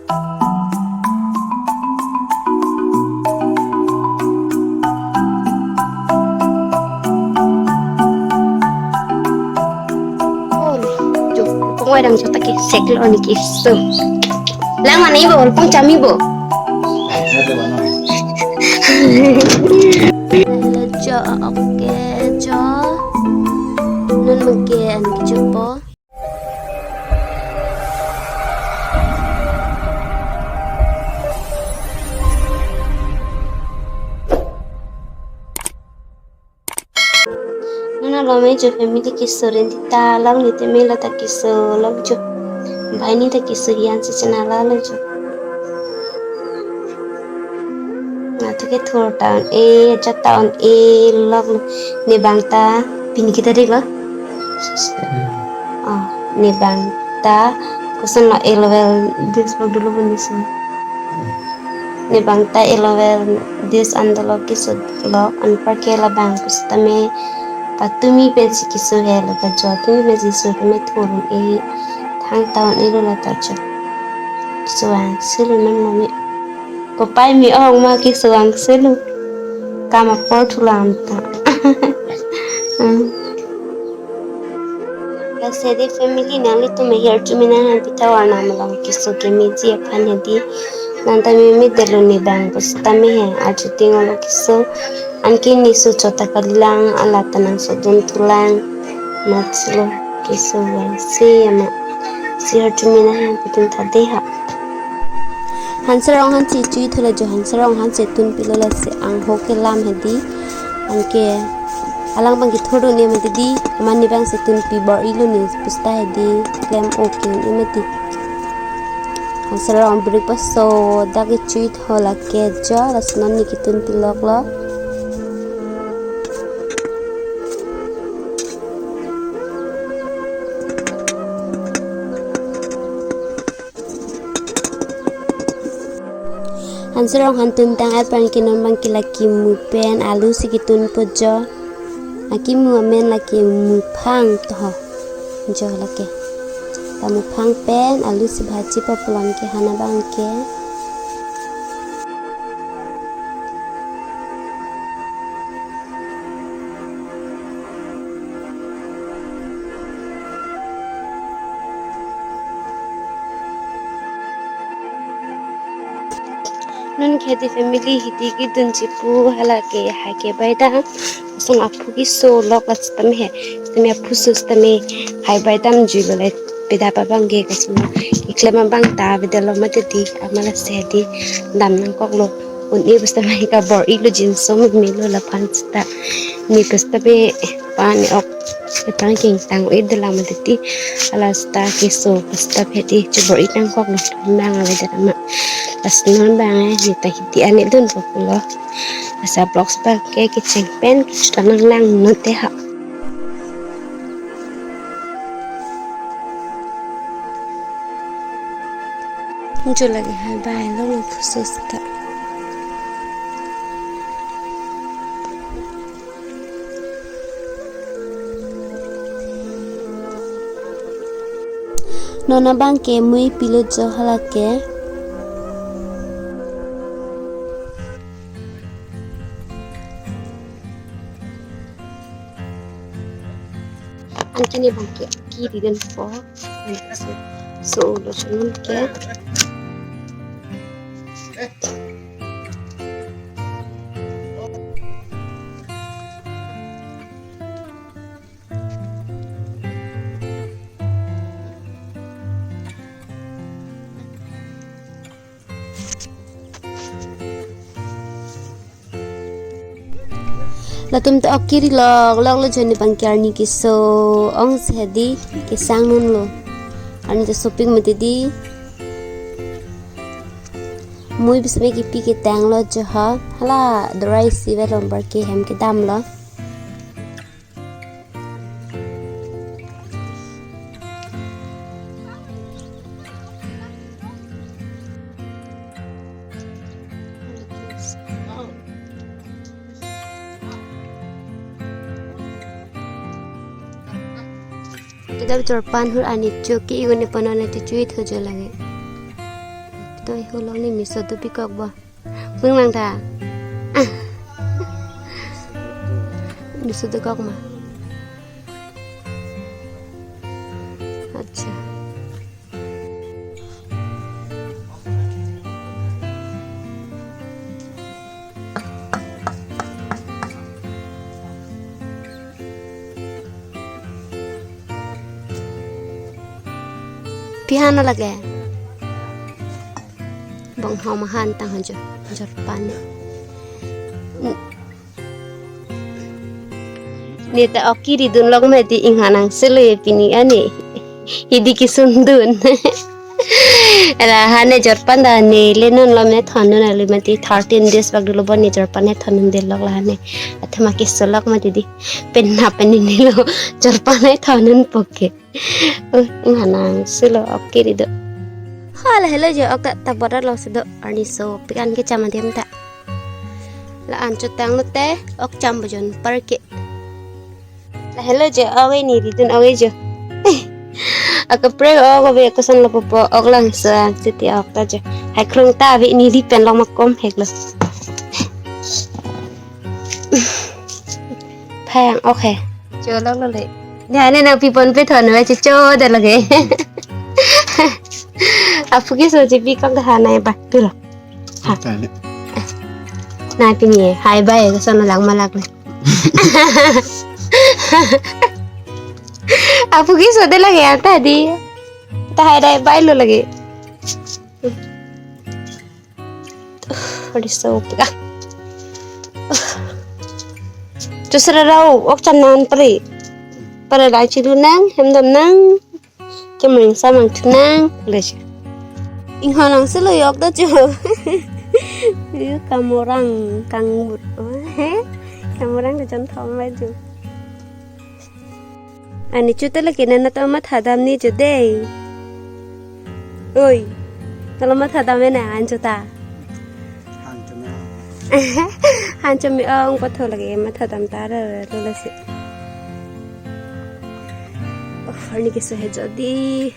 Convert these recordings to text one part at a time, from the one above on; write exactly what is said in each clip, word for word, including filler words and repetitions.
Oh, jo, pungwai dam jo ta ke sek lo ni kiso. Lang mana ibo, pung chami bo. Hello, jo, okay, jo. Non mangke an kicho po. Nana lome jo family kiso renti ta lang ni teme la ta kiso lok jo. Bhai ni ta kiso hian si chena la lo jo. Natu ke thor ta un-e, jat ta un-e lok ne bang ta pini kita dek lo. Oh, ne bang ta koson lo A level dis bok dulu bun disun. Ne bang ta A level dis an dolo kiso lok anparke labang pusitame patumi pensi kiso he lo ta jo tumi pensi so tame thor un-e thang ta un-e lo la ta jo. Kiso vang selo non mami. Kopai mi ong ma kiso vang selo. Kam apor thulang ta. Hmm. Lasi di family nanglitum ahirjume nangpitha arnam along kiso kemeji aphan hedi. Nang ta meme delo ne bang pusitame he ajuting olo kiso. Anke ne so chot ta kalilang alat ta nang so dun thulang. Mat selo kiso vang se ama. Si hirjume nangpitun tha de ha. Hanserong hanche chui thula jo Hanserong hanche tun pilo lasi angho kelam hedi. Anke alang bang kithor do ne mati di, aman ne bang si tun pi bor-i lo ne pusita hedi klem o ke ne mati. Hanserong breakfast so dak kechui thula ke jo lasi non ne kitun pilok lo. Hanserong han tun tang aphan ke non bang ke la kimu pen alu si kitun po jo. Akimu amen la kimu phang to ho. Jo la ke. Tamu phang pen alu si bhaji pa pulang ke hana bang ke. Non ke di family hidi kidun chipu hala ke hai ke baidam. Sung aphu kiso lok la sitame he. Sitame aphu so sitame hai baidam jui lo le peda pa bang ke kasima. Keklem abang ta beda lo mati di ama lasi di dam nangkok lo. Un-e pusitame kabor-i lo jinso meme lo laphan sita. Ne pusitame pa ne ok. Etang kengtang o-e dolang mati di. Ala sita kiso pusita hedi chobor-i nangkok lo. Bang ave dam ama. Lasi non bang eh ne ta hidi ane dun po pulo. Asa vlogs bang ke kecheng pen kechethan nang nang note ha. Muncul lagi hai bai lo nang khusus ta. Non abang ke mui pilo jo hala ke. Anke ne bang ke ki di den po. So lo chunun ke. Latum ta ok kiri lok lok lo jo ne bang ke arni keso ong si hedi kesang non lo. Arni ta shopping mati di. Mui bisme kipi ketang lo jo ha. Hala dorai si velom bar ke hem kedam lo. Kedam chorpan hur ani chok ke igun ne pono na chuchui thojo lage. Toi, hulong ni Miso dopikok bo. Bung lang ta. Ah. Miso dokok ma. Acha. Pi han lo lake. Bong hom han tang han jo, jorpan. Neta ok kiri dun lok mati, inghan angselo ye pini ani. Hidi kisundun. Lahane jorpan ta neli non lo methondun ali mati thirteen days bak dolo bo ne jorpan nethondundelo lahane. Athema keso lok mati di. Penap penini lo jorpan nethondun poke. Uh, inghan angselo ok kiri do. Hala helo je ok ta tabora lo sedo arni sopik an kecham adim ta. La-an chotang lote ok cham bojon parke. La helo je ok ini ridun ok jo. Akaprek ok ave koson lo popo ok langso angsiti ok ta je. Hai krung ta ave ini ri pen long makom hek lo. Phayang ok he. Cho lok lo le. Ne ane nangpipon pethon ave cho cho de lage. Aphu keso chepikok dah nai ba. Pilo. Ha. Tane. Nai pini hai bai koson lang malak le. Aphu keso de lage anta di. Ta hai dai bai lo lage. Adi sopik ah. Chusra rau ok cham nang pare. Pare dai chidu nang, hem dam nang. Chemring samang thu nang, le che. Inghan angselo ye ok ta cho. Yu kamorang kangbut. Kamorang ta chon thom bai ju. Ani chuta lake nana to matha dam ni chu dei. Oi. Nalo matha dam na an chuta. Han chome. Han chome ong patho lake matha dam ta ra ra lo lasi. Oh, ani keso he jodi.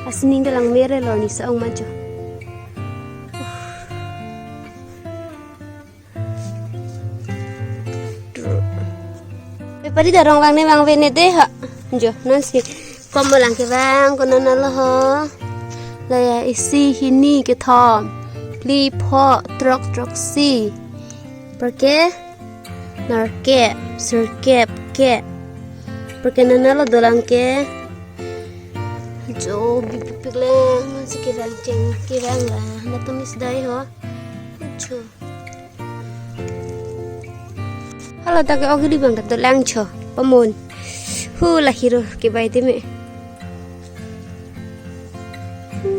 Asining dalang mere lo ni sa ong ma cho. Bepari darong lang ne vang ve ne de ha. Jo, non si. Kom lang ke vang ko non lo ho. La ya isi hini kethom. Phli pho trok trok si. Parke narke sirkep ke. Parke nana lo dolang ke. Jo bipik lang si kevang cheng kevang la. Na tumis dai ho. Jo. Hala ta ke ok ri bang ta dolang cho. Pamun. Hu la hiro ke bai de me. Hu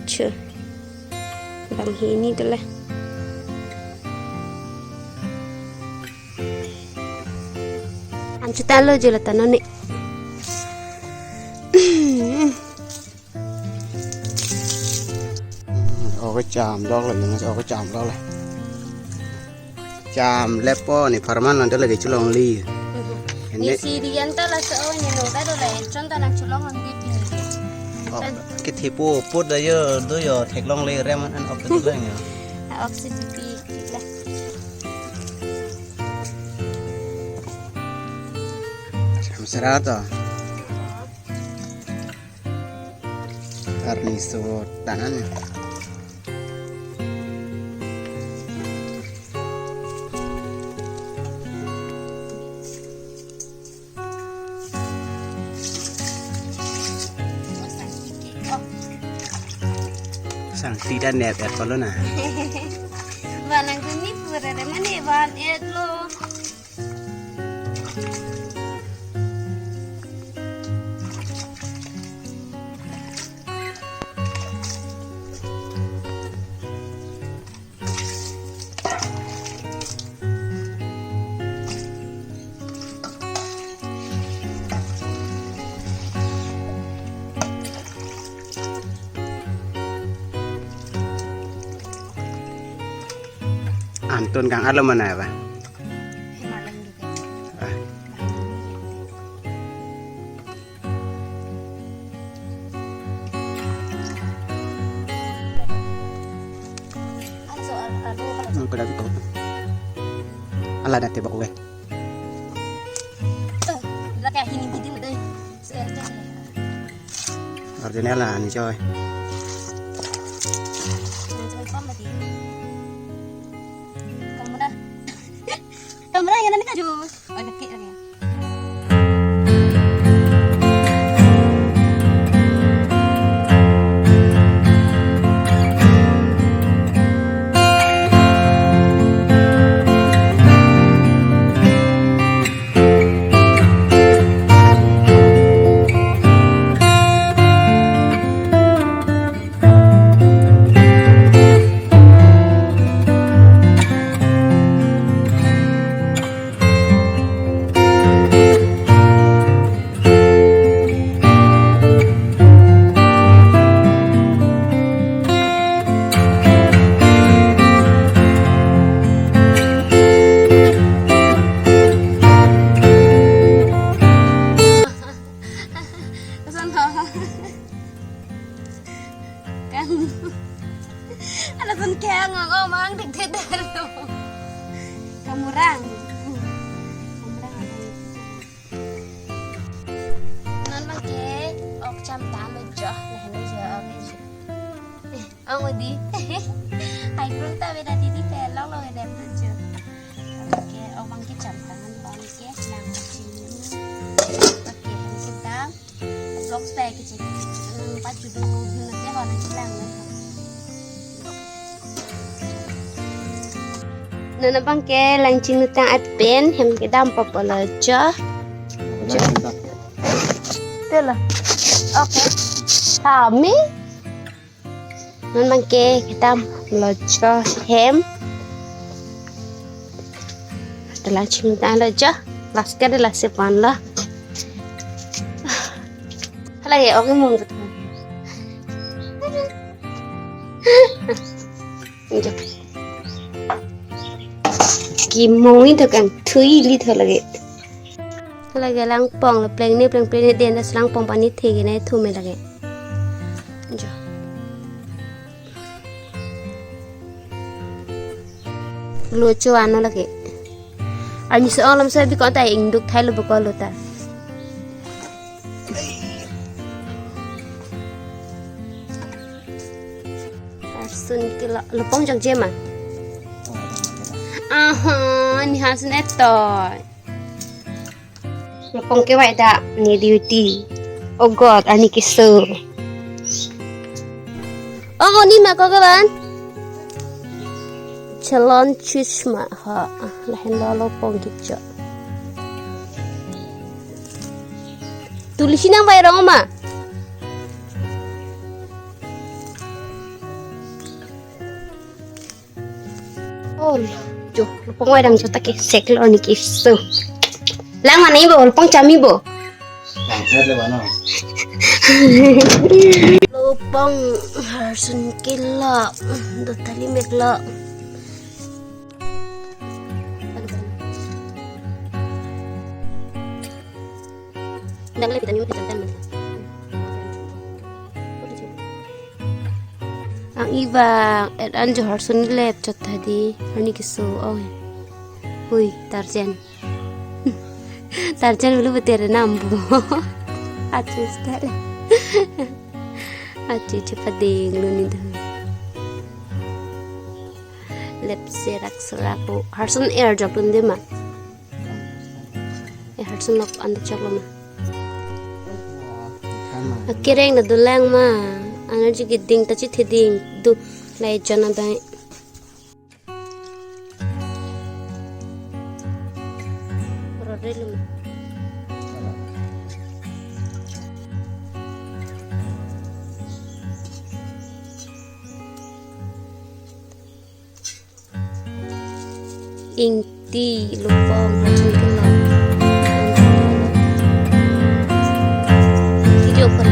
cho. Bang hini to le. An chuta lo jo la ta no ne. Ok cham dok le, ok cham dok le. Cham lepo ni pharman lo de lake chulong li. Ni ene si di yan ta laso o ni no ta do le, chon ta nang chulong ang di pini. Ok, ke thipo put da yo do yo theklong le rem an ok ta lang yo. Ok si di pi la. Cham sera to. Arni so tanan. Sang tidak net ya kalau na. Ba nang kuni pura re mane ba et lo. Anton kang alo mana ba? Ah. Kuda biko. Ala na tebak we. Lake hini bidin dei. Original na ni choi. Kamera. Kamera yang nanti kaju. Oh, deket lagi. Kan. Ada pun kayak ngomong dikit dulu. Kamurang. Kamurang apa itu? Non bangke ok cham tame joh, nah ini joh ok ini. Ang udi. Hai krum ta beda didi pelong lo beda tujuh. Oke, ok bangke cham tangan bangke nang chinglu. Oke, hem kedam. Vlogs pa kecil. Hmm, pacu dulu ko bina te hona chilang. Non abangke lang chingnutang at pen hem kedam papolo jo. Jo. Tela. Oke. Kami. Non bangke kedam lo jo hem. Telang chingnutang lo jo. Last ke de last sepan lo. Hala ye, oke mung betul. Ki mung itu kan thui li tho lagi. Lagi langpong lo pleng ni pleng pleng ni den das langpong pani thegi na thu me lagi. Jo. Lo cho ano lagi. Arni so alam so biko ta ingduk thai lo biko lo ta. Harsun kilo lupong jok jema. Aha, ni Harsun etoi. Lupong kevai dak ni duty. Oh God, arni keso. Oh, oh, ni ma ko kaban? Chalon chusma ha. Lahen lo lupong kejok. Tulisi nang bai rong ma? Oh, jo, lupong bai dam jo ta ke sek lo ni keso. Lang mana ibo, lupong cham ibo. Bang, saya le bana. Lupong Harsun kilo, do tali mek lo. Dang le vitamin vitamin. Ang ibang et an jo Harsun lep chot tadi, arni keso ong. Hui, Tarjan. Tarjan bulu betere nambu. Achi style. Achi cepat ding lu ni dah. Lep serak serak bu. Harsun er jok dun de ma. Eh, Harsun lok anda chok lo ma. Akereng da dolang ma. Energy giding ta chithiding du lai jana dai. Rodre lum. Ingti lupong hachun kilo. Video call.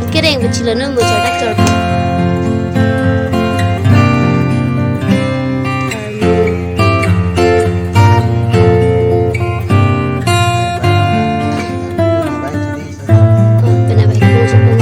Kereng bechilo no mo chada chor. Pena baik mo chada.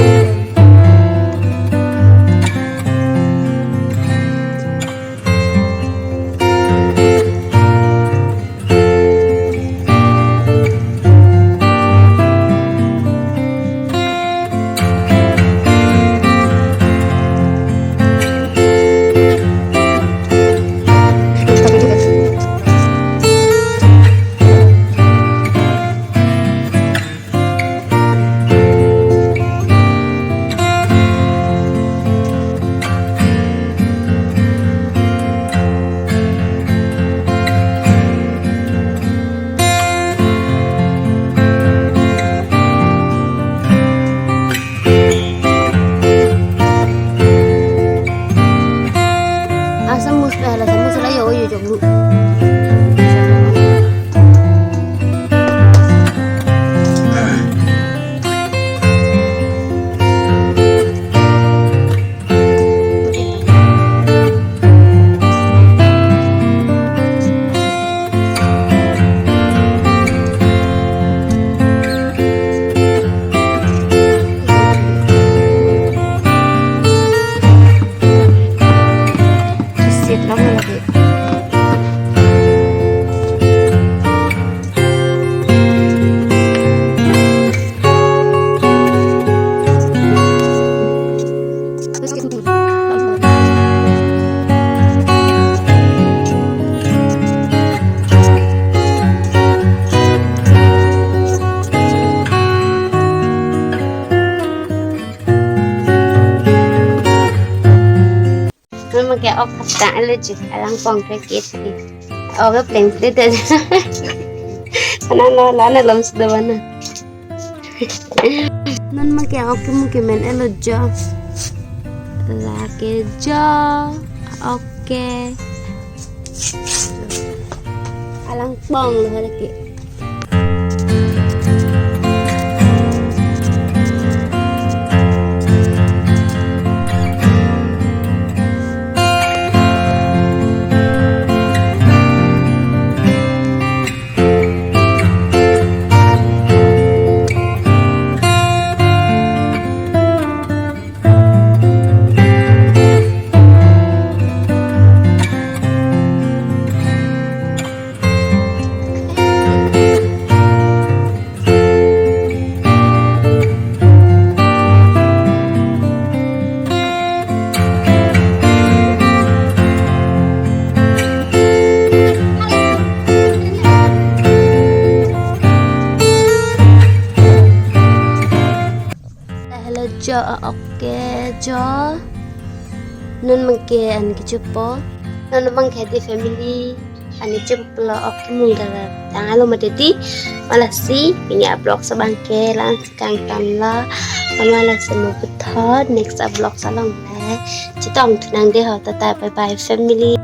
Mangke ok hapta ale ji, alang pong ke kit. Ok pleng pleng de. Sana lo, lana lom sudah mana. Non mangke ok ke mungkin men elo jo. Lake jo. Oke. Alang pong lo lake. Hello jo, oke jo. Non mangke an kechopo. Non mangke di family an kechopo lo, ok mung dalar tang alo mati di. Malasi pini a-vlog abangke lang kangtan lo. Malasi mo puthot next a-vlog along le chetong thu nangji ho, tata bye bye family.